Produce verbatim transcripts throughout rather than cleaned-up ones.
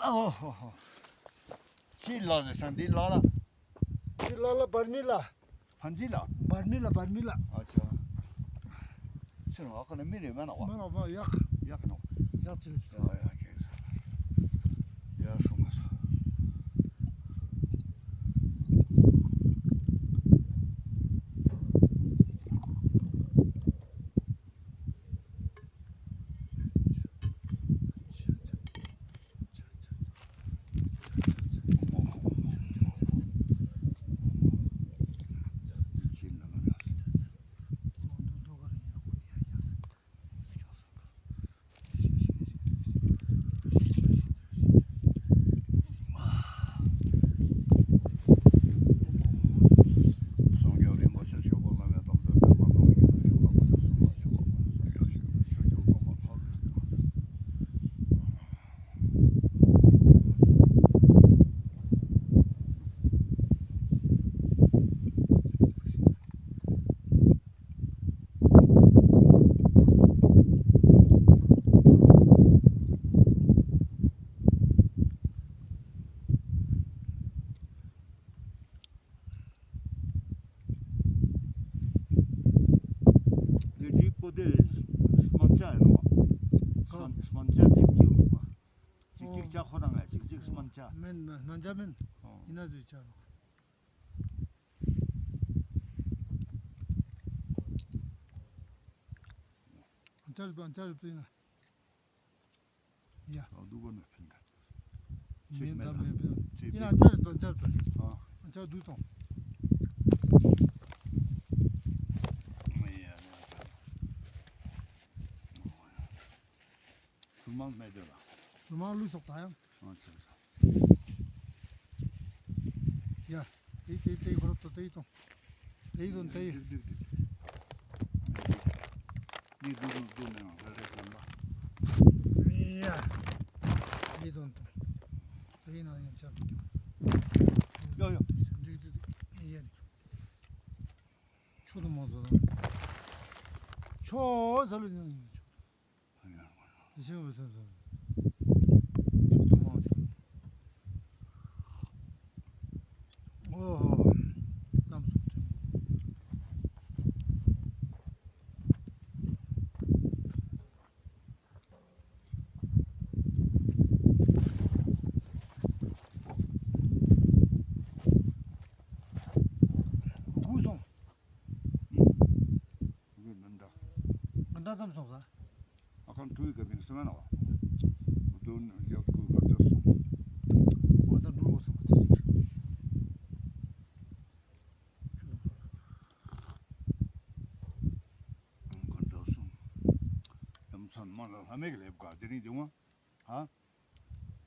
ཨོ་ཧོ་ཧོ། ཅི་ལ་ཟེར་སང་འདི་ལ་ལ། ཅི་ལ་ལ་བར་མི་ལ། ཕན་ཅི་ལ། བར་མི་ལ་བར་མི་ལ། ཨ་ཅག་ཅི་ནོག་ཨ་ཁ་ནེ་མི་རེ་མ་ནོག་པ། མ་ནོག་པ་ཡག་ཡག་ནོག་ཡག་ཅི་ལ། ཡ་ཡ་ཁེ་ཡ་སོང་ང་སོང་། ལེ་དྲི་པོ་ཏེ་སྨན་ཆ་ཨིན་ནོག་པ། སྨན་ཆ་ཏེ་ཅིག་ཨིན་ནོག་པ། ཅིག་ཅིག་ཆ་ཁོ་རང་ང་ཅིག་ཅིག་སྨན་ཆ། མེན་སྨན་ཆ་མེན། ཨིན་ན་ཟུག་ཆ་ནོག་ཨ་ཅར་པ་ཨ་ཅར་པ་ཡིན་ན། ཡ། ཨ་དུ་བ་ན་ཕིན་ད། མེན་ད་མེན་ཕིན། ཡིན་ན་ཨ་ཅར་པ་ཨ་ཅར་པ། ཨ་ཅར་དུ་ཏོང་། ཡ། ཚུར་མང་མེད་དེ་ལ། ཚུར་མང་ལུས་སོགས་ད་ཡང་། ཨ་ཙི་ཙི། ཡ། ཏེ་ཏེ་ཏེ་ཁོ་ར་ཏོ་ཏེ་ཡི་ཏོང་། ཏེ་ཡི་ཏོང་ཏེ་ཡི། ཡ། ཏེ་ཡི་ཏོང་ཏོང་། ཏེ་ཡི་ནང་ཡང་ཆར་ཏོང་། ཡ་ཡ། ཡ། ཆོ་ཏོ་མ་ཟོ་ལ། ཆོ་ཟ་ལུ་ཡང་ཡང་ཆོ། ཡ། ཡ་ཆོ་ཏོ་མ་ཟོ། ཆོ་ཏོ་མ་ཟོ། ཨོ་ཧོ། ཙམ་སོང་ཆེན་པོ། དགུ་སོང་། ཨུ། ཨུ་ནན་ད། ང་འདྲ་ཙམ་སོང་ས། ཨ་ཁན་ཀྲུའི་ག་མིན་སེ་མ་ན་བ། ཨུ་དོན་ཡག་ཀུ་ག་འདྲ་སོང་། ང་ད་འགྲུལ་བ་སོང་བ་ཅི་ཞིག་ག་འདྲ་སོང་། ཡ་མཚན་མ་ལ་ལྷ་མེད་ལེབ་ག་དེ་རིང་དེ་བ། ཧ།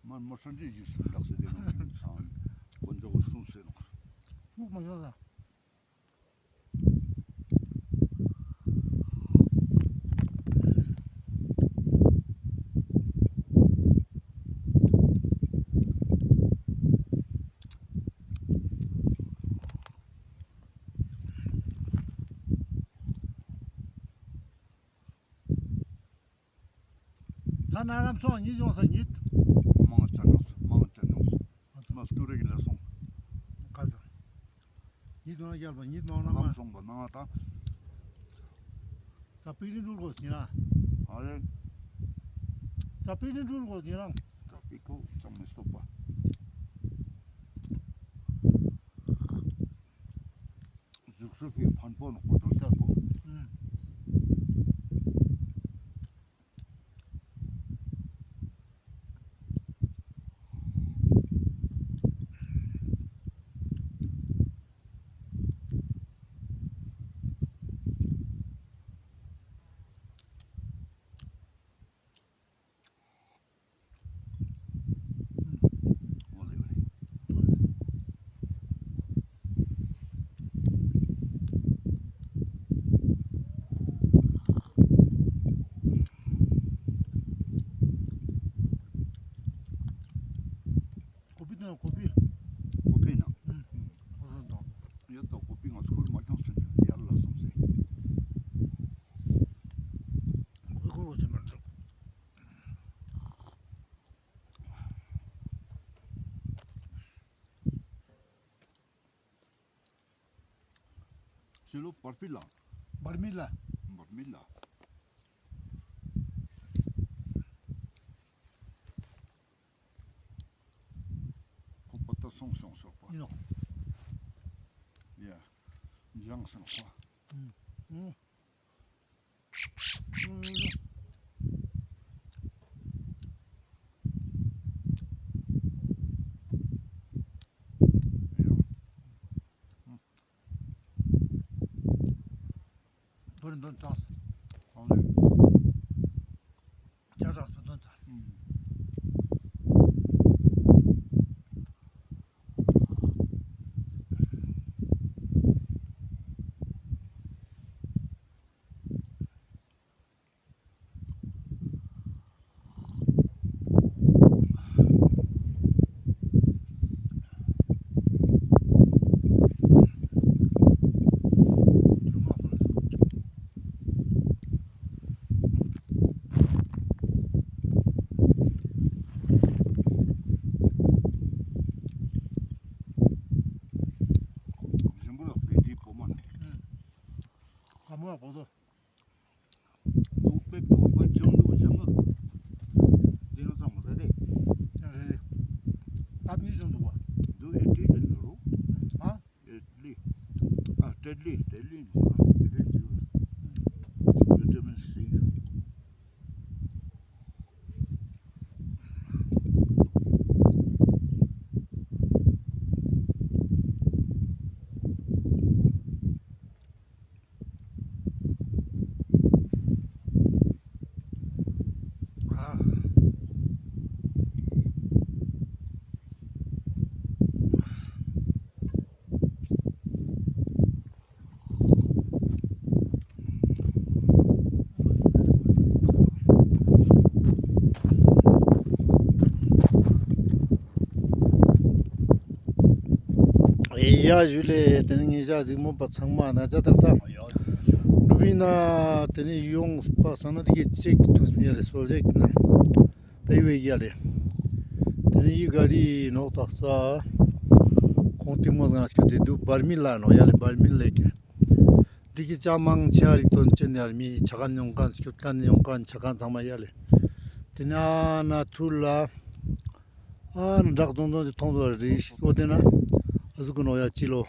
མ་མོ་སང་ཅི་ཞིག་སུ་འདག་སེ་དེ་ནོ་སང་། དཀོན་མཆོག་གི་གསུང་སེ་ནོ། དབུགས་མ་ཤོར་ས། ཚ་ན་ལམ་སོང་ཉིད་ཡོང་ས་ཉིད། མང་ཅན་ཡོང་ས་མང་ཅན་ཡོང་ས། མ་སྟུ་རེ་གི་ལ་སོང་། ཁ་ས། ཉིད་ཡོང་ན་རྒྱལ་བ་ཉིད་མང་ན་མ། ལམ་སོང་བ་ན་ད། ཙ་པི་རིན་འགྲུལ་དགོས་ཉི་རང་། ཨ་རེ། ཙ་པི་རིན་འགྲུལ་དགོས་ཉི་རང་། ཙ་པི་ཁོ་ཙམ་མི་སྟོབས་པ། ཟུག་སུ་ཕི་ཕན་པོ་ནོག་པོ་དོ་ཅག་པོ། ཨུམ། ཀོ་པི་དང་ཀོ་པི། ཀོ་པི་ན། ཨུམ། ཨོ་རོ་དང་། ཡོད་དོ་ཀོ་པི་ང་ཚོ་ཁུར་མ་ཁྱོངས་སོང་ཡར་ལ་སོང་སེ། ཀོ་པི་ཁུར་བོ་ཆེ་མ་འགྲོ། ཏེ་ལོ་བར་མི་ལ། བར་མི་ལ། བར་མི་ལ། ཁོ་པ་ཏ་སོང་སོང་སོང་པ། ཡིན་ནོ། ཡ། འཇང་སོང་པ། ཨུམ། ཨུམ། དོན་དོན་ཙང་། ཨ་ལེ། ཅ་རགས་པ་དོན་ཙང་། ཨུམ། ཟིམ་བུ་ར་པེ་ཏི་པོ་མ་ནི། ཨུམ། ཀ་མོ་ཡ་པོ་དོ། དུག་པེ་དུག་པེ་ཅུང་དུག་ཅང་གི། དེ་ནོ་ཙམ་རེ་རེ། རེ་རེ། ཏབ་ནི་ཅུང་དུག་པ། དུག་ཨེ་ཏི་ལེ་ནོ་རུ། ཨ། ཨེ་ལི། ཨ་ཏེ་ལི་ཏེ་ལི་ནོ་ཨ་ཏེ་ལི་ཅུ། བི་ཏ་མིན་སི། ཡ་ཞུ་ལེ། ཏེ་ནེ་ཉེ་ཞ་གཟིགས་མོ་པ་ཚང་མ་ན་ཅ་དག་ས། འགྲུབ་ཡིན་ན་ཏེ་ནེ་ཡོངས་པ་སང་ན་ཏེ་གི་ཅིག་ཐུགས་མི་ཡ་ལེ་སོལ་ཇེག་ན། ཏེ་བས་ཡ་ལེ། ཏེ་ནེ་ཡི་ག་རི་ནོག་དག་ས། ཁོང་ཏིང་མོ་སྒང་སྐྱོད་དེ་དུག་བར་མི་ལ་ནོག་ཡ་ལེ། བར་མི་ལ་ཀེ། ཏེ་གི་ཅ་མང་ཆེ་རིག་དོན་ཅན་ཡ་ལེ། མི་ཆ་ཁན་ཡོང་ཁན་སྐྱོད་ཁན་ཡོང་ཁན་ཆ་ཁན་ཚང་མ་ཡ་ལེ། ཏེ་ནེ་ཨ་ན་ཐུར་ལ། ཨ་ན་བྲག་ཙོང་ཙོང་ཅིག་ཐོང་དུག་རེ་ཤི་ཀོ། ཏེ་ན་ཨ་ཟུག་གི་ནོག་ཡ་ཅི་ལོ།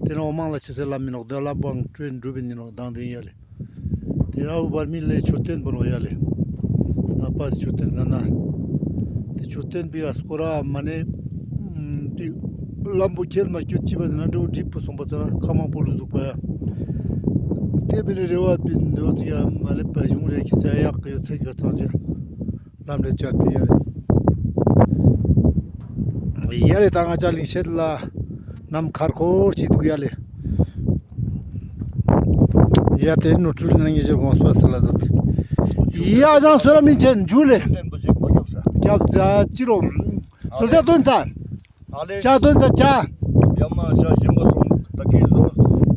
ཏེ་ན་འོ་མང་ལ་ཆེ་སེ་ལམ་མི་ནོག་ཏེ་ལམ་བོ་ཨང་ཀྲེན་འགྲུབ་པིན་ནི་ནོག་དང་དེ་ཡ་ལེ། ཏེ་ན་འོ་བར་མི་ལེ་མཆོད་རྟེན་བོ་ནོག་ཡ་ལེ། སྔ་པ་མཆོད་རྟེན་ག་ན། ཏེ་མཆོད་རྟེན་པི་ཡ་སྐོར་ར་མ་ནེ། ཏེ་ལམ་བོ་ཁྱེར་མ་ཁྱོད་ཅི་བ་ན་འགྲོ་འགྲིག་པོ་སོང་པ་ཙ་ན་ཁ་མང་པོ་རུ་འདུག་པ་ཡ། ཏེ་བི་ནི་རེ་བ་པིན་འདོད་ཡ་མ་ལེབ་པ་གཞུང་རེ་ཁྱི་ཙ་ཡག་གི་ཡོད་ཚད་ག་ཚང་ཅི། ལམ་ལས་བཅད་པའི་ཡ་ལེ། ཡ་ལེ་ད་ང་ཅག་ལིང་ཤེད་ལ་ནམ་མཁར་འཁོར་ཞིག་འདུག་ཡ་ལེ། ཡ་ཏེ་ནོར་འཁྲུལ་ནང་ཉེ་ཞིག་དགོངས་པ་སལ་ལ་ད། ཡ་ཨ་ཅང་སོ་ར་མི་ཆེན་ཇུ་ལེ། སྐྱབས་ཅི་རོ། སོ་ད་དོན་ཚ། ཨ་ལེ། ཅ་དོན་ཚ་ཅ། ཡ་མ་ཤ་ཞིམ་པོ་སོང་། ད་གི་བཟོ།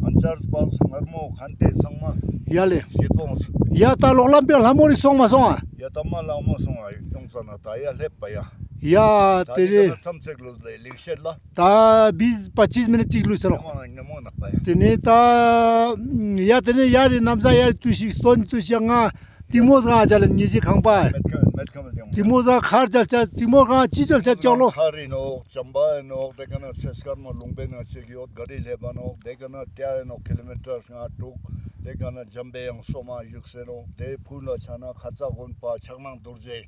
ཨན་ཅར་སྤགས་མངར་མོ་ཁན་ཏེ་ཚང་མ། ཡ་ལེ། ཞེ་པོ། ཡ་ད་ལོག་ལམ་པའི་ལྷ་མོ་རི་སོང་མ་སོང་ཨ། ཡ་ད་མ་ལྷ་མོ་སོང་ཨ་ཡོང་ཙ་ན་ད་ཡ་ལེབ་པ་ཡ། ཡ་ད་ཏེ་ནི་ལེ། ད་མཚམས་ཚིགས་ལུས་ལེ་ལིང་ཤེད་ལ། ད་བིས་པ་ཅིས་མི་ནི་ཅིག་ལུས་ཟེར་རོ། ཉམ་མོ་ཉམ་མོ་ནག་པ་ཡ། ཏེ་ནི་ད་ཡ་ཏེ་ནི་ཡ་རི་ནམ་ས་ཡ་རི་ཏུས་ཤིག་སྟོན་ཏུས་ཤིག་ང་། ཏིང་མོ་སྒང་ཅ་ལེ་ཉེ་ཞིག་ཁང་པ། མེད་ཁན་མེད་ཁན་ཡོང་། ཏིང་མོ་སྒང་ཁར་ཅ་ལེ་ཅ་ཏིང་མོ་སྒང་ཅི་ཅ་ལེ་ཅ་ཀྱོག་ལོ། ཚ་རི་ནོག་ཅམ་པ་ཡིན་ནོག་ཏེ་ཀ་ན་སེ་སྐར་མ་ལུང་པའི་ནང་ཅིག་ཡོད་ག་རི་ལེབ་བ་ནོག་ཏེ་ཀ་ན་ཏེ་ཡ་ཡིན་ནོག་ཀི་ལོ་མི་ཊར་ལྔ་དྲུག་ཏེ་ཀ་ན་ཇམ་པའི་ཡང་སོ་མ་བཞུགས་སེ་ནོག་ཏེ་ཕུ་ལ་ཆ་ན་ཁ་ཙ་དགོན་པ་ཆགས་སྣང་རྡོ་རྗེ་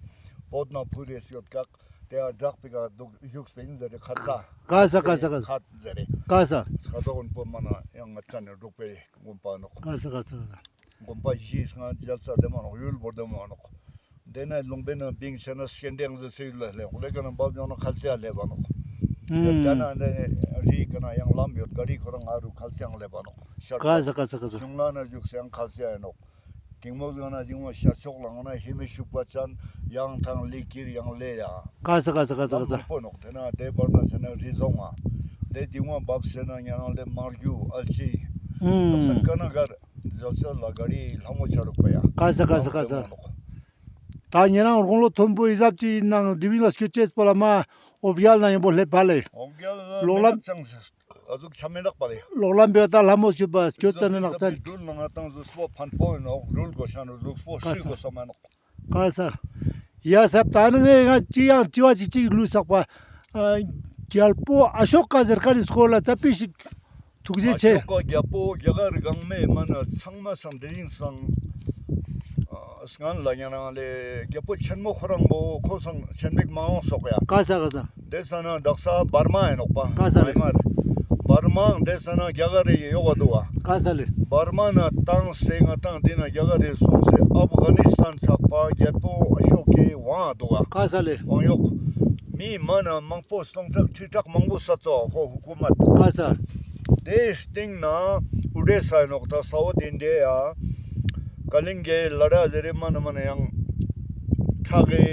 བོད་ན་ཕུ་རེ་ཡོད་ཀག་ཏེ་ཡ་བྲག་པི་ཀ་འདུག་བཞུགས་པའི་ཡིན་ཟེར་རེ་ཁ་ཙ། ཀ་ས་ཀ་ས་ཀ་ས། ཁ་ཟེར་རེ། ཀ་ས། ཁ་ཙ་དགོན་པ་མ་ན་ཡང་ང་ཙ་ནེ་འབྲུག་པའི་དགོན་པ་ནོག་ཀ་ས་ཀ་ས་ཀ་ས། དགོན་པ་བཞི་ལྔ་མཇལ་ས་དེ་མ་ནོག་ཡུལ་བོར་དེ་མ་ནོག་དེ་ནས་ལུང་པའི་ནང་བིང་ཆེ་ན་སྐྱེ་འདྲེན་ཟེར་སེ་ཡུལ་ལ་སླེབས་ལེ་ཀ་ན་བབ་ཡོང་ན་ཁལ་སེ་ཡ་སླེབས་པ་ནོག་ཡོད་ད་ན་འདི་རི་ཀ་ན་ཡང་ལམ་ཡོད་ག་རི་ཁོ་རང་ང་རུ་ཁལ་སེ་ཡང་སླེབས་པ་ནོག་ཤར་ཀ་ས་ཀ་ས་ཀ་ས། གཞུང་ལ་ན་བཞུགས་སེ་ཡང་ཁལ་སེ་ཡ་ནོག་དེང་མོ་ཟ་ན་དེང་མོ་ཤར་ཕྱོགས་ལ་ང་ན་ཧེ་མི་ཤུག་པ་ཅན་ཡང་ཐང་ལི་ཀིར་ཡང་ལེ་ཡ། ཀ་ས་ཀ་ས་ཀ་ས་ཀ་ས། ལམ་མང་པོ་ནོག་དེ་ན་དེ་བར་ན་ཟེར་ན་རི་རྫོང་ང་། དེ་དེང་མོ་བབ་ཟེར་ན་ཉ་རང་ལེ་མར་རྒྱུ་ཨལ་ཅི། ཀ་ས་ཀ་ན་གར། ཇོ་ཆོ་ལ་ག་རི་ལྷ་མོ་ཆ་རུག་པ་ཡ། ཀ་ས་ཀ་ས་ཀ་ས། ད་ཉེ་རང་དགུང་ལོ་མཐོན་པོ་ཨི་ཟབ་ཅིག་ནང་སྒྲིབ་ཡིན་ལ་སྐྱོད་ཅེས་པོ་ལ་མ་འོ་བརྒྱལ་ན་ཡིན་པོ་སླེབས་པ་ལེ། འོ་བརྒྱལ་ལོག་ལམ་ལ་ཅང་ཟེར། ཨ་ཟུག་ཆ་མེད་ནོག་པ་ལེ། ལོག་ལམ་པོ་ད་ལྷ་མོ་ཞུ་བ་སྐྱོ་ཙ་ནེ་ནག་ཙན། འགྲུལ་ནང་ང་ཏང་ཟུག་སྤོ་ཕན་པོ་ཡིན་ནོག། འགྲུལ་གོ་ཤ་ནོ་ཟུག་སྤོ་ཤི་གོ་ས་མ་ནོག། ག་ས། ཡ་སབ་ད་ནི་ངས་ང་ཅི་ཡང་དྲི་བ་ཅིག་ཅིག་ལུས་སག་པ། ཨ་རྒྱལ་པོ་ཨ་ཤོ་ཀ་ཟེར་ཁན་ནི་སྐོར་ལ་ཙ་པིག་ཞིག་ཐུགས་རྗེ་ཆེ། ཨ་ཤོ་ཀ་རྒྱལ་པོ་རྒྱ་གར་གང་མེད་མ་ན་ཚང་མ་སང་དེ་རིང་སང་། ཨ་སྔན་ལ་ཉན་རང་ལེ་རྒྱལ་པོ་ཆེན་མོ་ཁོ་རང་བོ་ཁོ་སང་ཆེན་མིག་མ་འོང་སོག་ཡ། ག་ས་ག་ས། དེ་ས་ན་དག་ས་བར་མ་ཡིན་ནོག་པ། ག་ས་ལེ། མ་ཡན་མར། བར་མ་དེ་ས་ན་རྒྱ་གར་རི་ཡོག་ག་འདུག་ག། ག་ས་ལེ། བར་མ་ན་བཏང་སེ་ང་ཏང་འདི་ན་རྒྱ་གར་རི་སོང་སེ་ཨབ་གྷ་ནི་སི་ཐན་ཚག་པ་རྒྱལ་པོ་ཨ་ཤོ་ཀའི་ཝང་འདུག་ག། ག་ས་ལེ། ཝང་ཡོག། མི་མ་ན་མང་པོ་སྟོང་ཕྲག་ཁྲི་ཕྲག་མང་པོ་ས་ཙོག་ཁོ་ཧུ་ཀུ་མད། ག་ས། དེའི་སྟེང་ན་ཨུ་ཌེ་ས་ཡིན་ནོག་ད་ས་འོ་དེ་འདྲེ་ཡ། ཀ་ལིང་གའི་ལ་ར་ཟེར་རེ་མ་ན་མ་ན་ཡང་ཁྲག་གི་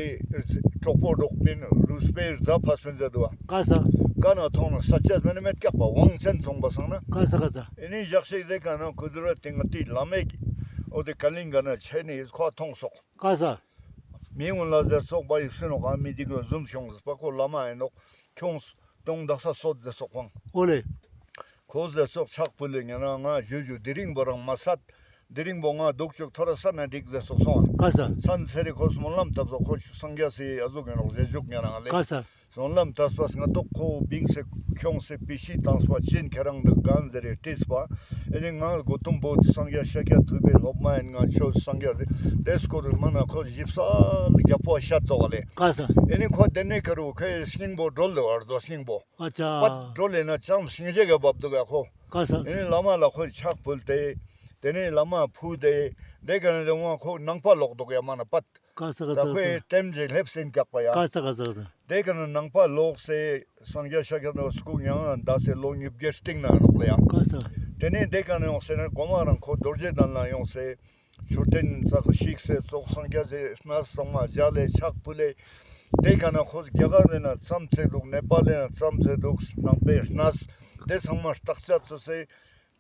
གྲོགས་པོ་འགྲོགས་པིན་རུས་པའི་རྫ་ཕས་པིན་ཟེར་འདུག་ག། ག་ས། ག་ན་མཐོང་ན་ས་ཆ་མེད་ན་མེད་ཀྱག་པ་ཝང་ཆེན་ཚོང་པ་སང་ན། ག་ས་ག་ས། ཨེ་ནི་ཞག་ཞིག་རེ་ག་ན་ཁུ་དུ་ར་ཏིང་ཏི་ལ་མེ་གི་འོ་དེ་ཀ་ལིང་ག་ན་ཆེ་ནི་ཁོ་མཐོང་སོག། ག་ས། མི་ངུན་ལ་ཟེར་སོག་པ་ཡི་སུ་ནོག་ཨ་མི་དེ་གི་ཟུམ་ཤོང་ཟེར་པ་ཁོ་བླ་མ་ཡིན་ནོག་ཁྱོངས་སྟོང་དག་ས་སོད་ཟེར་སོག་ཁོང་། འོ་ལེ། ཁོ་ཟེར་སོག་ཕྱག་ཕུལ་ལེ་ཉན་ན་ང་ཞུ་ཞུ་དེ་རིང་བོ་རང་མ་སད། དེ་རིང་བོ་ང་འདུག་ཅུག་ཐོ་ར་ས་ན་འགྲིག་ཟེར་སོག་སོང་ཨ། ག་ས། ས་ན་ཚེ་རི་ཁོ་སྨོན་ལམ་བཏབ་སོག་ཁོ་སངས་རྒྱས་སི་ཨ་ཟུག་ཡིན་ནོག་ཟེར་ཞུག་ཉན་རང་ལེ། ག་ས། སྨོན་ལམ་བཏབ་པ་སྔ་ཏོག་ཁོ་བིང་སེ་ཁྱོངས་སེ་པི་ཤི་བཏང་པ་ཅིན་ཁྱེད་རང་འདི་གང་ཟེར་རེ་དྲིས་པ། ཨེ་ནི་ང་གོ་ཏུམ་བོ་སངས་རྒྱས་ཤཱཀྱ་ཐུབ་པའི་སློབ་མ་ཡིན་ང་ཆོས་སངས་རྒྱས་ཟེར་དེ་སྐོར་མ་ན་ཁོ་ཞིབ་ས་རྒྱལ་པོ་ཤད་ཙོག་ལེ། ག་ས། ཨེ་ནི་ཁོ་དེ་ནེ་ཀ་རུ་ཁོའི་སྙིང་པོ་སྒྲོལ་ལེ་བར་དོ་སྙིང་པོ། ཨ་ཅག། པད་སྒྲོལ་ལེ་ན་ཅང་སྙིང་རྗེ་ག་བབ་འདུག་ག་ཁོ། ག་ས། ཨེ་ནི་བླ་མ་ལ་ཁོ་ཕྱག་ཕུལ་ཏེ། དེ་ནེ་བླ་མ་ཕུལ་ཏེ། དེ་ཀ་ནེ་དེ་ང་ཁོ་ནང་པ་ལོག་འདུག་ཡ་མ་ན་པད། ག་ས་ག་ས། ད་ཁོའི་ལྟེམ་ཅིག་ལེབ་སེན་ཀྱག་པ་ཡ། ག་ས་ག་ས་ག་ས། དེ་ཀ་ནེ་ནང་པ་ལོག་སེ་སངས་རྒྱས་ཤཱཀྱ་ཐུབ་སྐུ་མྱ་ངན་འདས་སེ་ལོ་ཉིས་བརྒྱའི་སྟེང་ན་ནོག་ལེ་ཡ། ག་ས། དེ་ནེ་དེ་ཀ་ནེ་ཡོང་སེ་ན་གོ་མ་རང་ཁོ་རྡོ་རྗེ་གདན་ལ་ཡོང་སེ་མཆོད་རྟེན་ཙག་བཤིག་སེ་ཙོགས་སངས་རྒྱས་སི་གནས་ཚང་མ་མཇལ་ལེ་ཕྱག་ཕུལ་ལེ། དེ་ཀ་ནེ་ཁོ་རྒྱ་གར་ལེ་ན་ཙམ་ཚེ་འདུག་ནེ་པཱལ་ལེ་ན་ཙམ་ཚེ་འདུག་ནང་པའི་གནས་དེ་ཚང་མ་བརྟག་དཔྱད་ཙོ་སེ།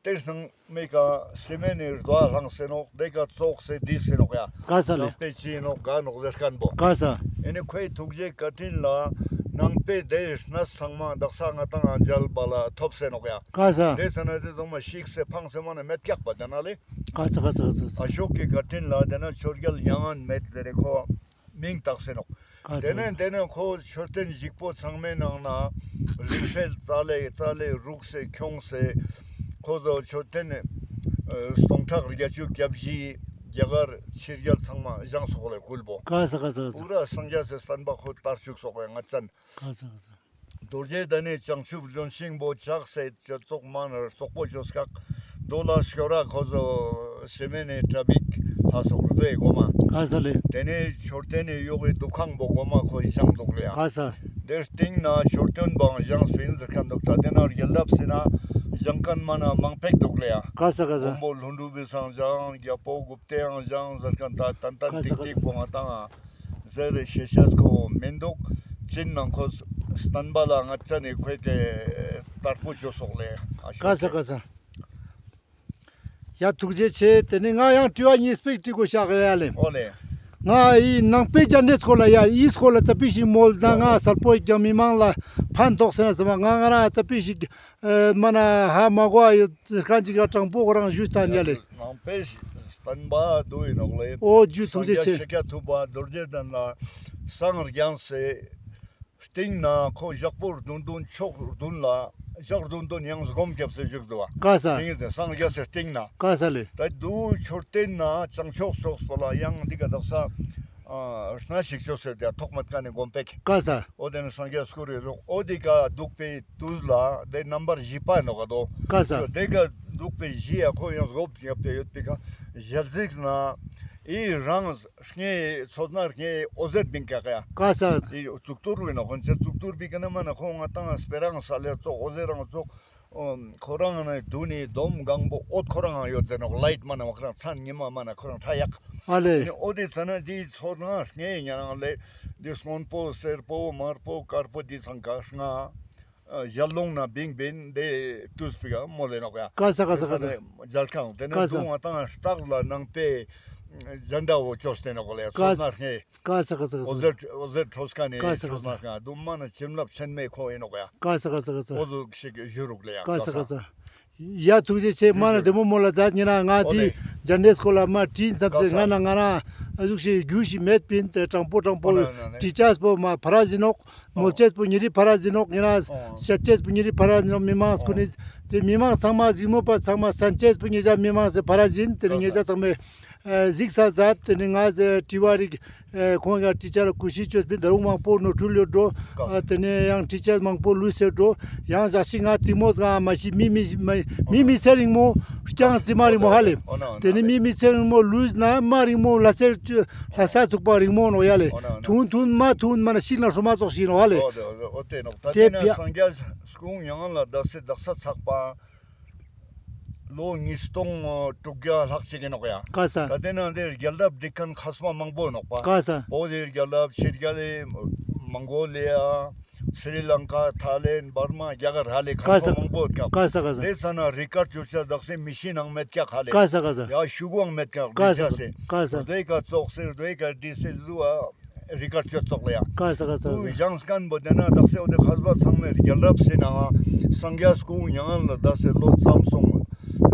དེ་སང་མེ་ཀ་སེ་མེ་ནི་རྡོ་ལྷང་སེ་ནོག་དེ་ཀ་ཙོགས་སེ་དི་སེ་ནོག་ཡ། ག་ས་ལེ། ནང་པའི་ཅི་ནོག་ག་ནོག་ཟེར་ཁན་བོ། ག་ས། ཨེ་ནི་ཁོའི་ཐུགས་རྗེ་བཀའ་དྲིན་ལ་ནང་པའི་དེ་གནས་ཚང་མ་དག་ས་ང་ཏང་ཨ་མཇལ་བ་ལ་ཐོབ་སེ་ནོག་ཡ། ག་ས། དེ་ས་ན་དེ་ཚང་མ་བཤིག་སེ་ཕངས་སེ་མ་ན་མེད་ཀྱག་པ་དེ་ན་ལེ། ག་ས་ག་ས་ག་ས། ཨ་ཤོག་གི་བཀའ་དྲིན་ལ་དེ་ན་ཆོས་རྒྱལ་མྱ་ངན་མེད་ཟེར་རེ་ཁོ། མིང་བཏགས་སེ་ནོག། ག་ས། དེ་ནེ་དེ་ནེ་ཁོ་མཆོད་རྟེན་ཞིག་པོ་ཚང་མའི་ནང་ན་རིང་བསྲེལ་རྩ་ལས་རྩ་ལས་རུག་སེ་ཁྱོངས་སེ་ཁོ་ཚོ་མཆོད་རྟེན་ཨ་སྟོང་ཕྲག་བརྒྱད་ཅུ་གྱ་བཞི་རྒྱ་གར་ཕྱི་རྒྱལ་ཚང་མ་བཞེངས་སོག་ལེ་ཁུལ་བོ། ག་ས་ག་ས་ག་ས། པུ་ར་སངས་རྒྱས་སི་བསྟན་པ་ཁོ་དར་བཅུག་སོག་ལེ་ང་ཅན། ག་ས་ག་ས། རྡོ་རྗེ་གདན་ནི་བྱང་ཆུབ་ལྗོན་ཤིང་བོ་ཆགས་སེ་ཅོ་ཙོག་མ་ན་རྩོག་པོ་ཅོ་སྐག་རྡོ་ལ་སྐྱོ་ར་ཁོ་ཚོ་སེ་མེ་ནི་ཏྲ་བིག་ལྷ་སོག་རྡོའི་གོ་མ། ག་ས་ལེ། དེ་ནེ་མཆོད་རྟེན་ནི་ཡོག་གི་འདུ་ཁང་བོ་གོ་མ་ཁོ་བཞེངས་འདུག་ལེ་ཡ། ག་ས། དེ་སྟེང་ན་མཆོད་རྟེན་བང་བཞེངས་པིན་ཟེར་ཁན་འདུག་ད་དེ་ན་རྒྱལ་རབས་སི་ན་བཞེངས་ཁན་མ་ན་མང་པེག་འདུག་ལེ་ཡ། ག་ས་ག་ས། མགོན་པོ་ཀླུ་སྒྲུབ་བི་སང་བཞེངས་རྒྱལ་པོ་གུཔྟའང་བཞེངས་ཟེར་ཁན་ད་ཏན་ཏན་ག་ས་ཏིག་ག་ས། ཏིག་པོ་ང་ཏང་ཟེར་རེ་ཤེས་ཤེས་ཁོ་མི་འདུག། ཅིན་ནང་ཁོ་བསྟན་པ་ལ་ང་ཅ་ནི་ཁོས་ཏེ་དར་པོ་ཅོ་སོག་ལེ། ཨ་ཤོ་ག་ས་ཆེ། ག་ས། ཡ་ཐུགས་རྗེ་ཆེ། དེ་ནེ་ང་ཡང་དྲི་བ་གཉིས་པེག་དྲི་གོས་ཤག་ཡ་ལེ། ཨོ་ལེ། ང་ཨི་ནང་པའི་རྒྱ་འདྲེ་སྐོར་ལ་ཡ་ཨི་སྐོར་ལ་ཙ་པིག་ཞིག་མོལ་ན་ང་གསལ་པོ་རྒྱ་མི་མང་ལ་ཕན་ཐོགས་སེ་ན་ཟེར་བ་ང་ང་རང་ཙ་པིག་ཞིག་ཨ་མ་ན་ཧ་མ་གོ་ཡོད་ཁན་ཅིག་ལ་དྲང་པོ་ཁོ་རང་ཞུས་ཏང་ཡ་ལེ། ནང་པའི་བསྟན་པ་དུ་ཡིན་ནོག་ལེ། ཨོ་ཇུ་ཐུགས་རྗེ་ཆེ། སངས་རྒྱས་ཤཱཀྱ་ཐུབ་པ་རྡོ་རྗེ་གདན་ལ་སངས་རྒྱས་སེ་སྟེང་ན་ཁོ་ཞག་པོ་བདུན་བདུན་ཕྱོགས་བདུན་ལ་ཞག་བདུན་བདུན་ཡང་སྒོམ་རྒྱབ་སེ་བཞུགས་འདུག་བ། ག་ས། སྟེང་ནེ་སངས་རྒྱས་སེ་སྟེང་ན། ག་ས་ལེ། ད་དུ་མཆོད་རྟེན་ན་བྱང་ཕྱོགས་ཕྱོགས་པོ་ལ་ཡང་འདི་ག་དག་ས་ཨ་སྣ་ཞིག་ཅོས་སེ་དེ་ཐོག་མེད་ཀ་ནེ་སྒོམ་པེག། ག་ས། ཨོ་དེ་ནེ་སངས་རྒྱས་སྐུ་རེ་རུང་ཨོ་དེ་ཀ་འདུག་པའི་དུས་ལ་དེ་རྣམ་པར་བཞི་པ་ནོག་ག་དོ། ག་ས། དེ་ཀ་འདུག་པའི་བཞི་ཡ་ཁོ་ཡང་སྒོམ་རྒྱབ་སྟེ་ཡོད་པའི་ཀ་ཞལ་གཟིགས་ན་ཨི་རང་། ངའི་ཚོད་ན་ངའི་འོ་ཟེར་བིང་ཀ་ཀ་ཡ། ག་ས། ཨི་གཙུག་ཏོར་བི་ནོ་ཁོང་ཚེ་གཙུག་ཏོར་བི་ཀ་ན་མ་ན་ཁོང་ང་ཏང་སྤེ་རང་ས་ལེ་ཙོགས་འོ་ཟེར་རང་ཙོགས་ཁོ་རང་ནི་དུ་ནི་དོམ་གང་པོ་འོད་ཁོ་རང་ཡོད་ཟེར་ནོག་ལའིཊ་མ་ན་མ་ཁོ་རང་མཚན་ཉི་མ་མ་ན་ཁོ་རང་ཁྲ་ཡག་ཨ་ལེ། ཨོ་དེ་ཚ་ན་དེ་ཚོད་ན་ངའི་ཉ་རང་ལེ་དེ་སྔོན་པོ་སེར་པོ་དམར་པོ་དཀར་པོ་དེ་ཚང་ཀ་ལྔ། ཨ་ཞལ་ལུང་ན་བིང་བིན་དེ་དུས་པི་ག་མོལ་ལེ་ནོག་ཡ། ག་ས་ག་ས་ག་ས། ཞལ་ཁང་དེ་ནེ་ག་ས། དུང་བ་དང་སྟག་ལ་ནང་པའི་ ཇན་ཌ་བོ་ཅོས་ཏེ་ནོག་ལེ་ཡ། ཀ་ཚོ་ནར་ངེ་ཀ་ས་ཀ་ས་ཀ་ས། འོ་ཟེར་འོ་ཟེར་ཁྲོས་ཀ་ནེ་ཀ་ས་ཀ་ས། ཆོས་ནར་ངེ་དུ་མ་ན་བྱིན་རླབས་ཆེན་མོ་ཁོ་ཨིན་ནོག་ཡ། ཀ་ས་ཀ་ས་ཀ་ས། འོ་ཟུག་ཞིག་ཞུ་རུག་ལེ་ཡ། ཀ་ས་ཀ་ས། ཡ་ཐུགས་རྗེ་ཆེ། མ་ན་བདེ་མོ་མོལ་ལ་མཛད། ཉེ་རང་ང་འོ་དེ་ལེ། ཇན་ཌ་སྐུལ་ལ་མ་ཁྲིད་བསམ་སེ་ཀ་ས། ང་ན་ང་རང་ཨ་ཟུག་ཞིག་རྒྱུས་ཤིག་མེད་པིན། ཏེ་དྲང་པོ་དྲང་པོ་འོ་ན་ན་ན། ཊི་ཅར་པོ་མ་ཕ་ར་ཟིན་ནོག། མོལ་ཅེས་པོ་ཉེ་རི་ཕ་ར་ཟིན་ནོག། ཉེ་རང་ཨོ། བཤད་ཅེས་པོ་ཉེ་རི་ཕ་ར་ཟིན་ནོག། མི་མང་ཀུན་ནི་ཏེ་མི་མང་ཚང་མ་གཟིགས་མོ་པ་ཚང་མ་སན་ཅེས་པོ་ཉེ་ཞ་མི་མང་སེ་ཕ་ར་ཟིན། ཏེ་ནེ་ཉེ་ཞ་ཚང་མས་ཨ་གཟིགས་ས་མཛད། ཏེ་ནེ་ང་ཟེ་དྲི་བ་རིག་ཨ་ཁོང་ཡང་ཊི་ཅར་ལ་གུས་ཞབས་ཅོས་པིན། ད་རུང་མང་པོ་ནོར་འཁྲུལ་ཡོད་འགྲོ། ཨ་ཏེ་ནེ་ཡང་ཊི་ཅར་མང་པོ་ལུས་སེ་འགྲོ། ཡང་ཞག་ཤིག་ང་གཏི་མོ་ང་མ་ཤི་མི་མི་མི་མི་མི་ཚེ་རིང་མོ་རྐྱང་རྩི་མ་རིང་མོ་ཧ་ལེ། འོ་ན་འོ་ན་ཏེ་ནེ་མི་མི་ཚེ་རིང་མོ་ལུས་ན་མ་རིང་མོ་ལ་སེ་ལ་ས་ཚུགས་པ་རིང་མོ་ནོག་ཡ་ལེ། འོ་ན་འོ་ན་ཐུང་ཐུང་མ་ཐུང་མ་ན་ཤིག་ན་ཧྲོ་མ་ཙོགས་ཤིག་ནོག་ཧ་ལེ། འོ་ཏེ་འོ་ཏེ་ནོག། ད་ཏེ་ཏེ་ན་ཕྱ་སངས་རྒྱས་སྐུ་མྱ་ངན་ལས་འདས་སེ་དག་ས་ཚག་པ་ལོ་ཉིས་སྟོང་དྲུག་བརྒྱ་ལྷག་ཅིག་ཨིན་ནོག་ཡ། ཀ་ས། ད་ཏེ་ན་འདི་རྒྱལ་རབས་འབྲི་མཁན་མཁས་པ་མང་པོ་ནོག་པ། ཀ་ས། བོད་དི་རྒྱལ་རབས་ཕྱི་རྒྱལ་ལི་མོང་གོ་ལི་ཡ། སི་རི་ལང་ཀ། ཐའི་ལེན། འབར་མ། རྒྱ་གར་ཧ་ལེ་ཀ་ས། མཁས་པ་མང་པོ་ཀ། ཀ་ས་ཀ་ས། ཏེ་ས་ན་རི་ཀར་ཌ་ཅོ་ཅེས་དག་སེ་མི་ཤིན་ནང་མེད་ཀྱག་ཧ་ལེ། ཀ་ས་ཀ་ས། ཡ་ཤུ་གུའང་མེད་ཀྱག། ཀ་ས་ཀ་ས། ཀ་ས། རྡོའི་ཀ་ཙོགས་སེ་རྡོའི་ཀ་ཌི་སེ་ཟུ་ཨ་རི་ཀར་ཌ་ཅོ་ཙོགས་ལེ་ཡ། ཀ་ས་ཀ་ས། ཏུ་ཡང་སྐན་པོ་ཏེ་ན་དག་སེ་འོ་ཏེ་མཁས་པ་ཚང་མའི་རྒྱལ་རབས་སི་ནང་ང་སངས་རྒྱས་སྐུ་མྱ་ངན་ལས་འདས་སེ་ལོ་ཙམ་སོང་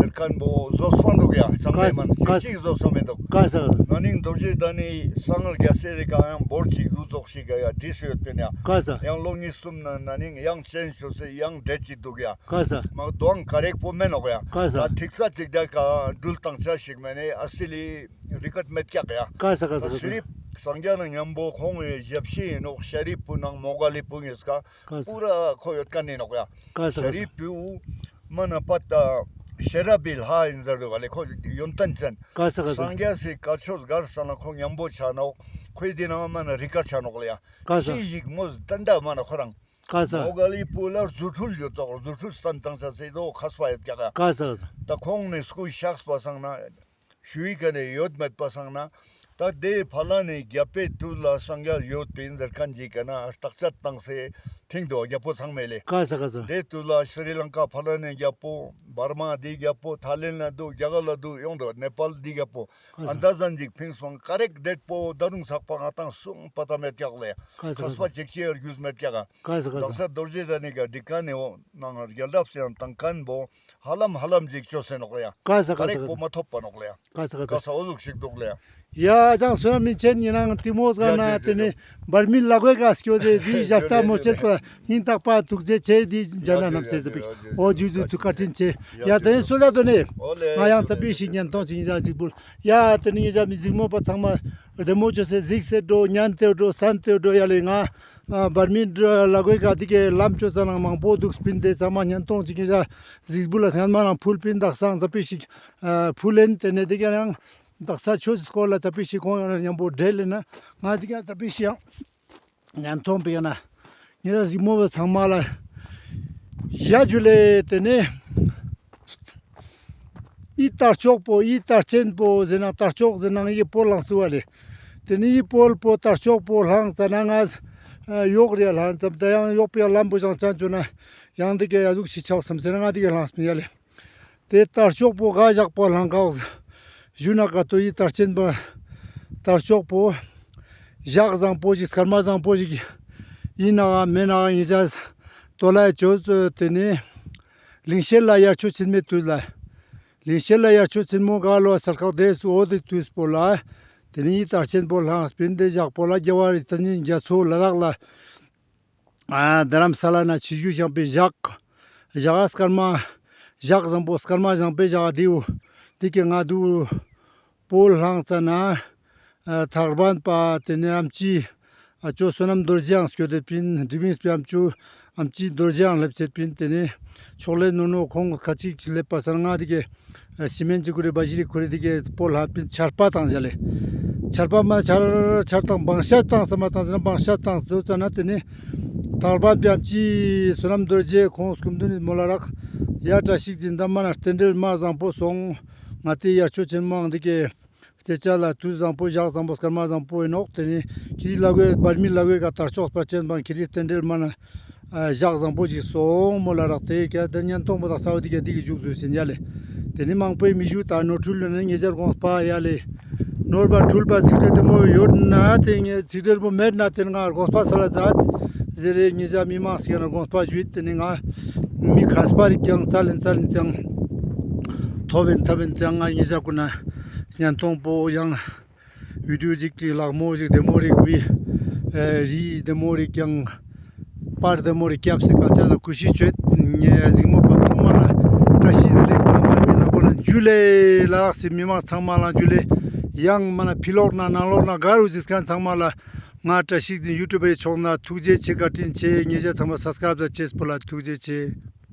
ཟེར་མཁན་པོ་བཟོ་སྤང་འདུག་ཡ། ཚང་མའི་མན་ཅིག་ཅིག་བཟོ་སྤང་མི་འདུག། ཀ་ས་ཀ་ས། ན་ནིང་རྡོ་རྗེ་གདན་ནི་གསང་སྔགས་རྒྱལ་སྲས་རི་ཀ་ཡང་འབོར་ཅིག་ཟུ་ཙོགས་ཤིག་ག་ཡ་བྲིས་སེ་ཡོད་པིན་ཡ། ཀ་ས། ཡང་ལོ་གཉིས་གསུམ་ན་ན་ནིང་ཡང་ཅེན་ཇ་ཅོས་སེ་ཡང་འདྲེ་ཅིག་འདུག་ཡ། ཀ་ས། མ་དོང་ཀ་རེག་པོ་མེན་ནོག་ཡ། ཀ་ས། ད་ཐིག་ས་ཅིག་དེ་ཀ་འགྲུལ་བཏང་ཆ་ཞིག་མེན་ནེ་ཨ་སི་ལི་རི་ཀར་ཌ་མེད་ཀྱག་ཡ། ཀ་ས་ཀ་ས་ཀ་ས། ཤ་རི་ཕ་སངས་རྒྱས་ན་མཉམ་པོ་ཁོང་ངི་ཞབས་ཕྱི་ཨིན་ནོག། ཤ་རི་ཕུ་ནང་མོ་ག་ལི་ཕུ་ངིས་ཀ་ཀ་ས། པུ་ར་ཁོ་ཡོད་མཁན་ཨིན་ནོག་ཡ། ཀ་ས་ཀ་ས། ཤ་རི་ཕུ་མ་ན་པ་ད་ཤེས་རབ་བི་ལྷ་ཨིན་ཟེར་དུག་ག་ལེ། ཁོ་ཡོན་ཏན་ཅན། ཀ་ས་ཀ་ས། སངས་རྒྱས་སི་བཀའ་ཆོས་གར་ས་ན་ཁོ་མཉམ་པོ་ཆ་ནོག། ཁོའི་དེ་ནང་མ་ན་རི་ཀར་ཌ་ཆ་ནོག་ལེ་ཡ། ཀ་ས། ཤི་ཞིག་མོ་ཏན་ཏན་མ་ན་ཁོ་རང་། ཀ་ས། མོ་ག་ལི་ཕུ་ལ་རྫུ་འཕྲུལ་ཡོད་ཙོག། རྫུ་འཕྲུལ་སྟན་ཙང་ཆ་སེ་དོ་མཁས་པ་ཡོད་ཀྱག་ག། ཀ་ས་ཀ་ས། ད་ཁོང་ནི་སྐུ་གཤེགས་པ་སང་ན་ཞུ་ཡི་ཀ་ནེ་ཡོད་མེད་པ་སང་ན་ད་དེ་ཕ་ལ་ནི་རྒྱལ་པོའི་དུས་ལ་སངས་རྒྱས་ཡོད་པིན་ཟེར་མཁན་ཅིག་ག་ན་བརྟག་དཔྱད་བཏང་སེ་ཕིང་དུག་རྒྱལ་པོ་ཚང་མས་ལེ། ཀ་ས་ཀ་ས། དེ་དུས་ལ་སི་རི་ལང་ཀ་ཕ་ལ་ནི་རྒྱལ་པོ། འབར་མ་དེ་རྒྱལ་པོ། ཐའི་ལེན་ལ་དུག། རྒྱ་གར་ལ་དུག། ཡོང་དུག། ནེ་པཱལ་དེ་རྒྱལ་པོ། ཀ་ས། ཨ་ད་ཟན་ཅིག་ཕིང་སོང་། ཀ་རེག་ཌེཊ་པོ་ད་རུང་ཚག་པ་ང་ཏང་སུང་པ་ད་མེད་ཀྱག་ལེ། ཀ་ས་ཀ་ས། མཁས་པ་ཅིག་ཅིག་ཡར་རྒྱུས་མེད་ཀྱག་ག། ཀ་ས་ཀ་ས། དག་ས་རྡོ་རྗེ་གདན་ནི་ཀ་འདི་ཀ་ནེ་འོ་ནང་རྒྱལ་རབས་སི་ཡང་དང་མཁན་པོ་ཧ་ལམ་ཧ་ལམ་ཅིག་ཅོས་སེ་ནོག་ལེ་ཡ། ཀ་ས་ཀ་ས། ཀ་རེག་པོ་མ་ཐོབ་པ་ནོག་ལེ་ཡ། ཀ་ས་ཀ་ས། ཀ་ས་འོ་ཟུག་ཞིག་དུག་ལེ་ཡ། ཡ་ཅང་བསོད་ནམས་མི་ཆེན་ཉེ་རང་ཏི་མོ་ཟ་ཡ་ན་ཡ་ཏེ་ནེ་འབར་མི་ལ་གོའི་ཀ་སྐྱོད་དེ་དེ་ཡ་ཞབས་ཏ་མོ་ཆེན་པ་སྙིང་ཐག་པ་ཐུགས་རྗེ་ཆེ། དེ་ཇ་ན་ནམ་སེ་ཟེར་བི་འོ་ཇུ་དུ་དུ་བཀའ་དྲིན་ཆེ། ཡ་ཏེ་ནེ་སོ་ལ་དོ་ནེ་ང་ཡང་ཙ་པི་ཞིག་ཉན་ཐོང་ཅིག་ཡིན་ཟ་ཅིག་བུལ། ཡ་ཏེ་ནེ་ཉེ་ཞ་མི་གཟིགས་མོ་པ་ཚང་མ་བདེ་མོ་ཅོས་སེ་གཟིགས་སེ་འགྲོ། ཉན་ཏེ་འགྲོ། སན་ཏེ་འགྲོ་ཡ་ལེ། ང་འབར་མི་ལ་གོའི་ཀ་དེ་ཀའི་ལམ་ཅོ་ས་ནང་མང་པོ་དུག་སྤིན་ཏེ་ཚང་མ་ཉན་ཐོང་ཅིག་ཉེ་ཞ་གཟིགས་བུལ་ལ་སྔན་མ་ནང་ཕུལ་པིན་དག་སང་ཙ་པི་ཞིག་ཕུལ་ལེན། ཏེ་ནེ་དེ་ཀ་ཡང་དག་ས་ཆོས་སི་སྐོར་ལ་ཙ་པི་ཞིག་ཁོང་ཡང་མཉམ་པོ་འབྲེལ་ལེ་ན་ང་དེ་ཀ་ཙ་པི་ཞིག་ཡང་ཉན་ཐོང་པི་ཡ་ན་ཉེ་ཞ་གཟིགས་མོ་པ་ཚང་མ་ལ་ཡ་ཇུ་ལེ། ཏེ་ནེ་འི་དར་ལྕོག་པོ་འི་དར་ཆེན་པོ་ཟེར་ན་དར་ལྕོག་ཟེར་ན་ངའི་སྤོ་ལངས་སུ་བ་ལེ། ཏེ་ནེ་འི་སྤོལ་པོ་དར་ལྕོག་པོ་ལངས་ཙ་ན་ང་ཡོག་རེ་ལངས་ཙམ་ད་ཡང་ཡོག་པའི་ལམ་པོ་ཞང་ཅན་ཅོ་ན་ཡང་དེ་ཀའི་ཡ་ཟུག་ཞིག་ཆགས་སམ་ཟེར་ན་ང་དེ་ཀའི་ལངས་སམ་ཡ་ལེ། ཏེ་དར་ལྕོག་པོ་ག་ཞག་པོ་ལངས་ཀག་ཞུ་ན་ཀ་ཏོ་འི་དར་ཆེན་པོ་དར་ལྕོག་པོ་ཞག་བཟང་པོ་ཞིག་སྐར་མ་བཟང་པོ་ཞིག་ཡིན་ནའང་མེན་ནའང་ཡིན་ས་ཏོ་ལ་ཅོས། ཏེ་ནེ་ལིང་ཤེད་ལ་ཡར་ཆོ་ཆེན་མོའི་དུས་ལ་ལིང་ཤེད་ལ་ཡར་ཆོ་ཆེན་མོ་ག་ལོ་སར་ཁག་དེ་སུ་འོ་དེ་དུས་པོ་ལ་ཏེ་ནེ་འི་དར་ཆེན་པོ་ལངས་སྤིན་ཏེ་ཞག་པོ་ལ་རྒྱལ་བ་རི་ཐང་ཉིན་རྒྱ་མཚོ་ལ་དྭགས་ལ་ཨ་རྡ་རམ་ས་ལ་ན་ཆིབས་བསྒྱུར་བཞེངས་པའི་ཞག་ཞག་སྐར་མ་ཞག་བཟང་པོ་སྐར་མ་བཟང་པོའི་ཞག་དེའུ་དེ་ཀའི་ང་དུ་སྤོ་ལངས་ཙ་ན་ཨ་ཐར་པན་པ་ཏེ་ནེ་ཨམ་ཆི་ཨ་ཅོ་བསོད་ནམས་རྡོ་རྗེ་ཡང་སྐྱོད་དེ་པིན། དྲི་བིན་སྤེ་ཨམ་ཆུ་ཨམ་ཆི་རྡོ་རྗེ་ཡང་སླེབས་ཚེ་པིན། ཏེ་ནེ་ཕྱོགས་ལས་ནོ་ནོ་ཁོང་ཁ་ཅིག་སླེབས་པ་སང་ང་དེ་ཀའི་ཨ་སི་མེན་ཅིག་ཁུར་རེ་བ་ཞིག་ཁུར་རེ་དེ་ཀའི་སྤོ་ལངས་པིན། ཆར་པ་བཏང་ཞག་ལེ། ཆར་པ་མ་ཆར་ཆར་བཏང་བང་ཤ་བཏང་ས་མ་བཏང་ཟེར་ན་བང་ཤ་བཏང་ཟེར་ཙ་ན་ཏེ་ནེ་ཐར་པན་པ་ཨམ་ཆི་བསོད་ནམས་རྡོ་རྗེ་ཁོང་སྐུ་མདུན་ནི་མོལ་ལ་རག་ཡ་བཀྲ་ཤིས་འཛིན་ད་མ་ན་རྟེན་འབྲེལ་མ་བཟང་པོ་སོང་། ང་དེ་ཡར་ཆོ་ཆེན་མོའང་དེ་ཀའི་སྐྱེ་ཆ་ལ་དུས་བཟང་པོ་ཞག་བཟང་པོ་སྐར་མ་བཟང་པོ་ཨིན་ནོག། ཏེ་ནེ་ཁྱེ་རི་ལ་གོའི་བར་མི་ལ་གོའི་ཀ་དར་ལྕོག་པར་ཅན་པང་ཁྱེ་རི་རྟེན་འབྲེལ་མ་ན་ཨ་ཞག་བཟང་པོ་ཞིག་སོང་མོལ་ལ་རག། ཏེ་ཀ་ཏེ་ཉན་ཐོང་པོ་དག་ས་བོ་དེ་ཀ་དེ་ཀའི་མཇུག་བསྡུས་ཟིན་ཡ་ལེ། ཏེ་ནེ་མང་པོའི་མི་ཞུ་ད་ནོར་འཁྲུལ་ལོན་ན་ཉེ་ཞར་དགོངས་པ་ཡ་ལེ། ནོར་བ་འཁྲུལ་པ་ཚིག་འབྲེལ་དེ་མོ་ཡོད་ན་དེ་ངས་ཚིག་འབྲེལ་པོ་མེད་ན་དེ་ང་དགོངས་པ་སལ་ཛད་ཟེར་རེ། ཉེ་ཞ་མི་མང་སི་ཀ་ནེ་དགོངས་པ་ཞུས། དེ་ནེ་ང་མི་ཁས་པ་རིག་ཀྱང་ཙལ་ལིན་ཙལ་ལིན་ཙང་ཐོབ་བིན་ཐོབ་བིན་ཙང་ང་ཉེ་ཞ་གུན་ན་ཉན་ཐོང་པོ་ཡང་བི་ཌིའོ་ཞིག་གི་ལག་མོ་ཞིག་བདེ་མོ་རིག་བི་རི་བདེ་མོ་རིག་ཀྱང་པར་བདེ་མོ་རིག་སྐྱབས་སི་སྐལ་ཆ་ལ་གུས་ཞུ་ཅོས། ངས་གཟིགས་མོ་པ་ཚང་མ་ལ་བཀྲ་ཤིས་བདེ་ལེགས། ང་པར་མི་ལ་གོ་ན་ཇུ་ལེ་ལ་ལགས་སི་མི་མང་ཚང་མ་ལ་ཇུ་ལེ། ཡང་མ་ན་ཕི་ལོག་ན་ནང་ལོག་ན་ག་རུ་གཟིགས་མཁན་ཚང་མ་ལ་ང་བཀྲ་ཤིས་འཛིན་ཡུ་ཊུབ་པའི་ཕྱོགས་ན་ཐུགས་རྗེ་ཆེ་བཀའ་དྲིན་ཆེ། ཉེ་ཞ་ཚང་མ་སབ་སི་ཀ་རབ་ཛད་ཅེས་པོ་ལ་ཐུགས་རྗེ་ཆེ།